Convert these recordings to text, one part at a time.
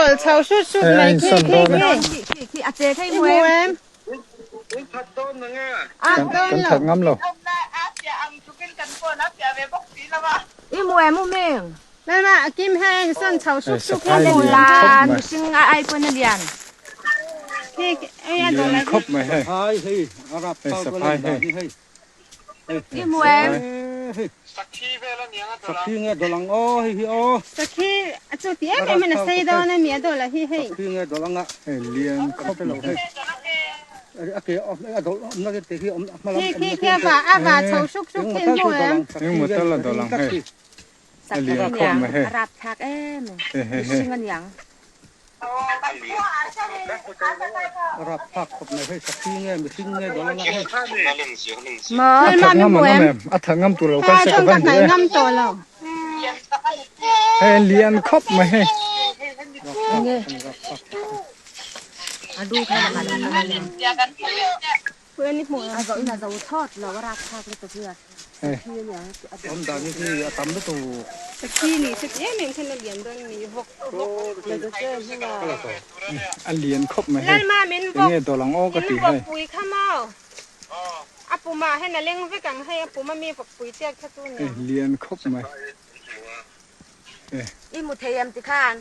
tawlh chho hrut hrut Hei a mai khi insawn khi dawn e. khi. Khi khi a che thei I hmu hmu em? em? Kan Dawn kan lo. that ngam lo. I hmu em u Ming? Lalma a kim hei a insawn chho Hei hrut hrut saphai hian lian La khawp mai. mihring a ai pawn a lian. Khi ei a dawh Lian lai hi. khawp mai hei. Hei saphai hei. I hmu em? Sakhi a chu ti em em in a sei dawn a mi a dawh lah hi hei. Hei lian khawp mai hei. Khi khi khi a vah a vah chho hruk hruk khi in hmu em? Engmaw tal a dawh lang hei. A Sakhi lian khawp aniang mai hei. a rapthlak em Hei hei hei. mihring aniang. Maw? A Lalma that mi ngam hmu ang em? em em. A that ngam tur lo Hei kal a se ka chuan ka van duh hnaih e. ngam tawh lo. Hei lian khawp mai hei. Enge? A lu kha a lo a lo. Pui ni hmu A zo in a zo thawt lo a rapthlak lutuk hi a. Hei. Sakhi ni se ti em em khan a lian dawn mi vawk vawk. A lian khawp mai hei. Lalma min vawk Enge dawh lang aw ka in ti vawk hei. pui kha maw? A pumah hian a leng vek ang hei a pum a mi vawk pui chiat kha chu Hei nia. lian khawp mai. Hei. I hmu thei em tikhan?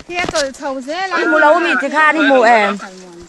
Khi a tawlh chho zel a. I hmu lo mi tikhan i hmu em?